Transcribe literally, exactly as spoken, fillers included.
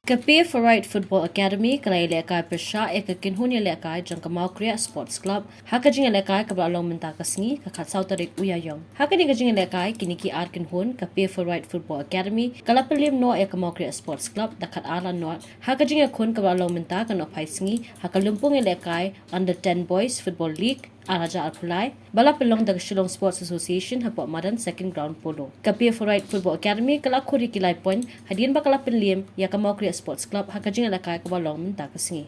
Ka Pay for Right Football Academy ka la ïalehkai pyrshah ïa ka kynhun ïalehkai jong ka Mawkriah Sports Club ha ka jingïalehkai kaba la long mynta ka sngi, ka khatsaw tarik u Ïaïong. Ha kane ka jingïalehkai, kine ki ar kynhun, ka Pay for Right Football Academy ka la pynliem noh ïa ka Mawkriah Sports Club da khatar la nod ha ka jingïakhun kaba la long mynta ka nohphai sngi ha ka lympung ïalehkai Under ten Boys Football League ar hajar arphew lai, ba la pynlong da ka Shillong Sports Association hapoh madan Second Ground Polo. Ka Pay for Right Football Academy ka la khur ïa ki lai point hadien ba ka la pynliem ïa ka Mawkriah Sports Club ha ka jingïalehkai kaba long mynta ka sngi.